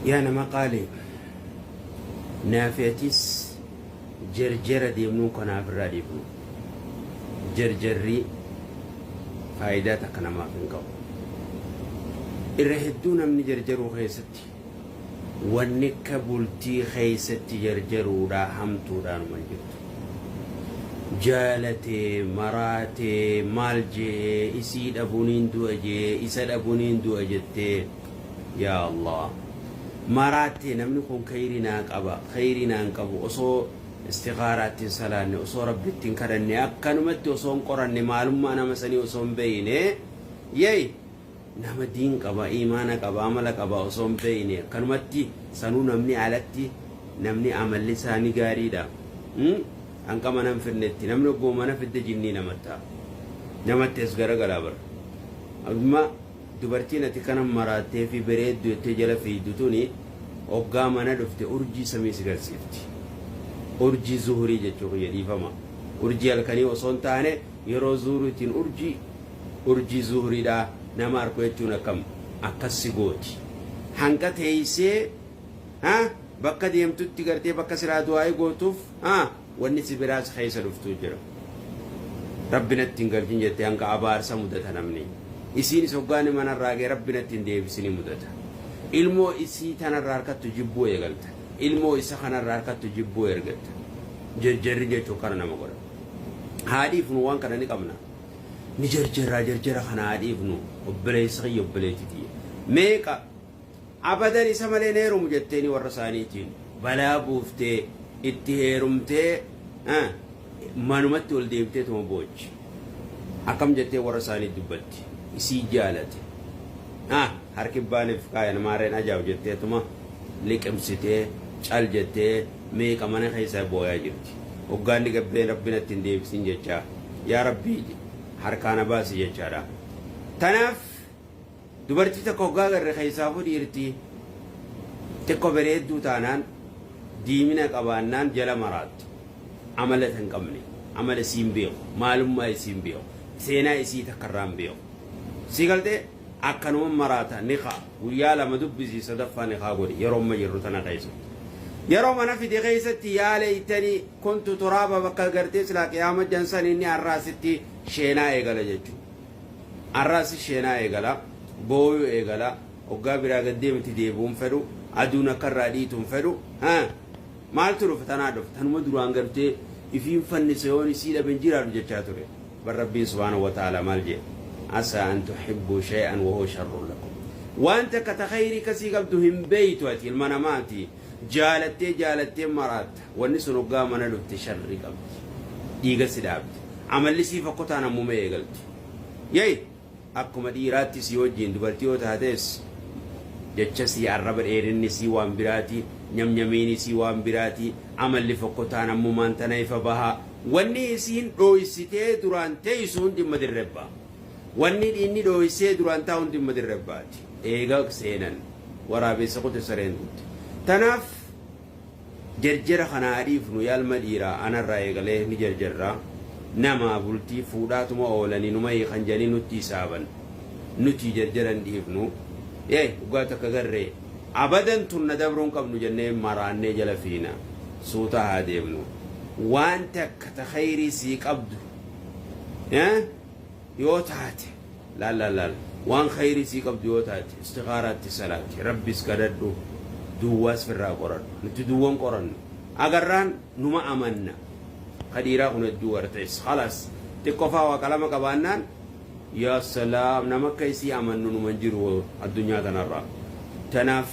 Yaa nama qaalii naafi atis jerjera deemnuun kanaaf irraa dhiifnu. Jerjerri faayidaa takka namaaf hin qabu. Irra hedduu namni jerjeruu keessatti wanni akka bultii keessatti jerjeruudhaa hamtuudhaanuma hin jirtu. Jaalatee, maraatee, maal je'ee, isii dhabuuniin du'a je'ee, isa dhabuuniin du'a jettee, yaa Allah. Maraattee namni kun kheyrii naa qaba, kheyrii naan qabu osoo istikhaaraa itti hin salaanne, osoo Rabbi itti hin kadhanne, akkanumatti osoo hin qoranne, maalummaa nama sanii osoo hin beeyne, yey nama diin qaba, iimaana qaba, amala qaba osoo hin beeyne, akkanumatti sanuu namni alatti namni amalli isaanii gaariidha. Hanqa mana hin fidnetti namni ogguma mana fidde jinnii namatta. Namatti as garagalaa bara. Amma dubartiin ati kana maraattee fi bereeddu jettee jala fiigdu tuni hoggaa mana dhufte urjii samii si garsiifti. Urjii zuhurii jechuu kiyya dhiifama. Urjii halkanii osoo hin taane yeroo zuhuriitiin urjii zuhuriidha nama arku jechuun akkam akkas si gooti. Hanqa teessee ha bakka deemtutti gartee bakka silaa du'aa'ii gootuuf ha wanni si biraas keessa dhuftuu jira. Rabbi natti hin galchin jettee hanga abaarsa mudata namni. Isiinis hoggaani manarraa ga'e Rabbi natti hin deebisini mudata. Ilmoo isii tanarraa harkattu jibbuu eegalta. Ilmoo isa kanarraa harkattu jibbuu ergatta. Jerjerri jechuun kana nama godha. Haa dhiifnu waan kana ni qabna. Ni jerjerraa jerjera kana haa dhiifnu obboleessa kiyya obboleettii tiyya. Meeqa abadan isa malee hin heerumu jetteeni warra isaaniitiin balaa buuftee itti heerumtee manumatti ol deebitee tuma boochi. Akkam jettee warra isaanii dubbatti. Isii jaalate. Harki baaniif kaayan maarreen ajaa'u jetteetuma liqimsitee cal jettee meeqa mana keessa booyaa jirti. Hoggaanni gabbeen rabbi natti hin deebisin jechaa. Yaa Rabbii harkaa na baasi jechaadha. Tanaaf dubartii tokko hoggaa agarre keessaafuu dhiirtii xiqqo bareedduu taanaan diimina qabaannaan jala maraattu. Amala hin qabne, amala isii hin beeku, maalummaa isii hin beeku, seenaa isii takka irraa hin beeku. Si galtee akkanuma maraata ni ka'a. Guyyaa lama dubbisii sadaffaa ni kaa godhi yeroo amma jirru tana keessatti. Yeroo mana fide keessatti yaa leeytanii kuntu turaaba bakka gartee silaa qiyaama jansan inni arraasitti sheenaa eegala jechuudha. Arraasi sheenaa eegala, booyuu eegala, hoggaa biraa gad deemti deebi'uun fedhu, aduun akka irraa dhiitu hin fedhu. Maaltu dhufa tanaa dhufa tanuma duraan gartee ifiin fannisa yoon isii dhabe hin jiraadhu jechaa ture. Bar Rabbiin subhaanahu wa ta'aalaa maal jedhe? Asaa an tuhibbuu shay'an wa huwa sharrun lakum. Waan takka ta khayrii kasii qabdu hin beeytu ati ilma namaati. Jaalattee jaalattee maraatta. Wanni sun hoggaa mana dhufte sharrii qabdi. Dhiiga si dhaabdi. Amalli sii fokkotaan ammuma eegalti. Yay! Akkuma dhiiraatti sii wajjiin dubartii yoo taates jecha sii arraba dheerinni sii waan biraati, nyamnyamiini sii waan biraati, amalli fokkotaan ammumaan tana ifa baha. Wanni isiin dhooysitee duraan teeysu hundi imma dirrebba. Wanni inni dhooysee duraan taa'u hundi imma dirrebbaati. Eega seenan waraabessa kute sareen duute. Tanaaf Jerjera kana haa dhiifnu yaa ilma dhiiraa anarraa eegalee ni jerjerra namaa bultii fuudhaatuma oolani numa hiikan jedhanii nutti hisaaban nuti jerjera hin dhiifnu ee dhugaa takka garree abadan tun na dabruu hin qabnu jennee maraannee jala fiina suutaa haa deemnu waan takka ta khayrii sii qabdu yoo taate Laal laal laal waan khayrii sii qabdu yoo taate istikhaaraatti salaati rabbis kadhadhu duwwaas firraa qoradhu nuti duwwan qorannu agarraan numa amanna ka dhiiraa kun hedduu warxees khalaas xiqqofaa waa qalama qabaannaan yaa salaam nama akka isii amannu numa hin jiru addunyaa tanarraa tanaaf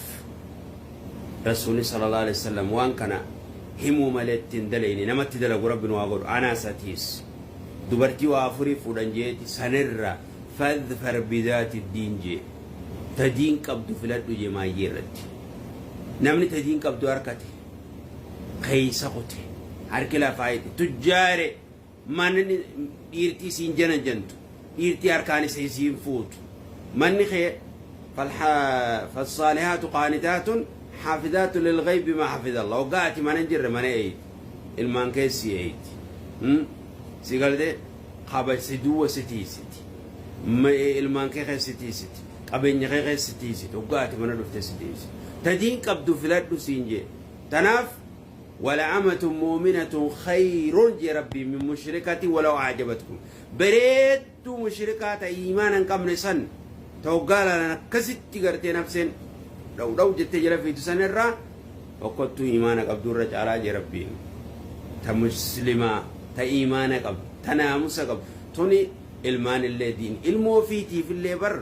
rasuulli sallallahu alaihi wasallam waan kana himuu malee ittiin dalayne namatti dalagu rabbi nu haa godhu anaas atiis Dubartii waa afurii fuudhan jeeti sanirra fadfar bidaati diin jee ta diin qabdu filadhu jee maayyee irratti. Namni ta diin qabdu harkate keeysa kute harki lafaa hidhe tujjaare manni dhiirtii siin jana jantu dhiirtii harkaan isa isiin fuutu manni kee fassaalihaatu qaanitaatun xaafidaatu lilgaybi maa xafidallah waggaa ati mana hin jirre mana eeydi ilmaan kee si eeydi si galte kaba si duwwa si tiisiti ilmaan kee keessa si tiisiti. Qabeenya kee keessa si tiisiti. Hoggaa ati mana dhufte si tiisiti. Ta diin qabdu filadhu siin jee. Tanaaf wala amatun mu'minatun khayrun jee Rabbiin min mushrikatin walaw a'jabatkum. Bareedduu mushrikaa ta iimaana hin qabne san ta hoggaa laalan akkasitti gartee nafseen dhaw dhaw jettee jala fiitu san irraa okkottuu iimaana qabdu irra caalaa jee Rabbiin. Ta muslimaa ta iimaana qabdu ta naamusa qabdu tuni ilmaan illee diin ilmoo ofiitiif illee bar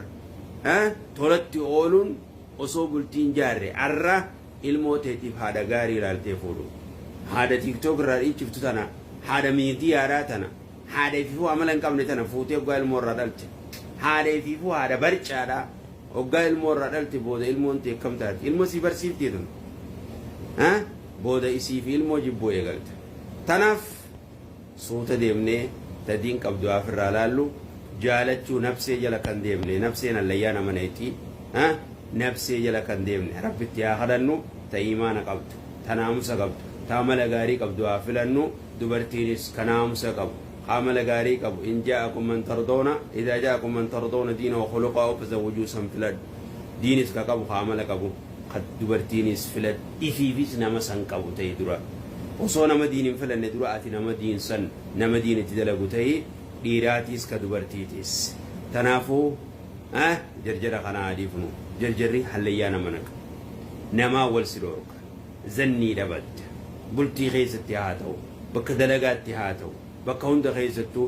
tolatti ooluun osoo bultii hin jaarre arra ilmoo teetiif haadha gaarii ilaaltee fuudhu. Haadha TikTok irraa dhiichiftu tana, haadha miidiyaadhaa tana, haadha ifiifuu amala hin qabne tana fuutee hoggaa ilmoo irraa dhalte. Haadha ifiifuu haadha barcaadhaa hoggaa ilmoo irraa dhalte booda ilmoon tee akkam taati? Ilmoo sii barsiiftii tun? Booda isii fi ilmoo jibbuu eegalta. Tanaaf suuta deemnee ta diin qabdu haa firraa laallu jaalachuu nafsee jala kan deemne nafseen hallayyaa nama nayxi nafsee jala kan deemne Rabbitti haa kadhannu ta iimaana qabdu ta naamusa qabdu ta amala gaarii qabdu haa filannu dubartiinis ka naamusa qabu ka amala gaarii qabu in jaa'akum man tardawna idaa jaa'akum man tardawna diinahu wa khuluqahu fazawwijuu san filadhu diinis ka qabu ka amala qabu ka dubartiinis filadhu ifiifis nama san qabu ta'i dura osoo nama diin hin filanne dura ati nama diin san nama diin itti dalagu ta'i dhiiraatiis ka dubartiitiis tanaafuu jarjara kana haa dhiifnu jarjarri hallayyaa nama naqa namaa wal si dhoorka zannii dhabadda bultii keessatti haa ta'u bakka dalagaatti haa ta'u bakka hunda keessattuu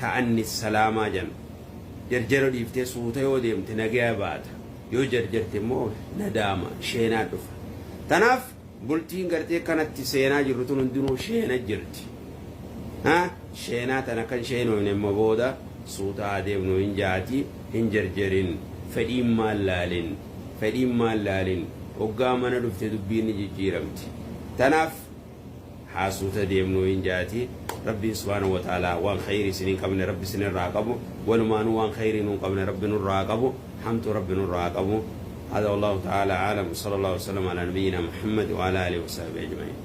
ta'anni salaamaa jan jarjara dhiiftee suuta yoo deemte nagaya baata yoo jarjarte immoo nadaama sheenaa dhufa. Tanaaf bultiin gartee kanatti seenaa jirru tun hundinuu sheena jirti. Ha sheenaa tana kan sheenoyne immoo booda suuta haa deemnu hin jaati hin jarjarin fedhiin maal laalin fedhiin maal laalin hoggaa mana dhufte dubbiin ni jijjiiramti. Tanaaf haa suuta deemnuu hin jaati Rabbiin subhaanahu wa ta'aalaa waan khayrii isin hin qabne Rabbi isin irraa haa qabu walumaanuu waan khayrii nu hin qabne Rabbi nurraa haa qabu hamtuu Rabbi nurraa haa qabu هذا والله تعالى أعلم، وصلى الله وسلم على نبينا محمد وعلى آله وصحبه أجمعين.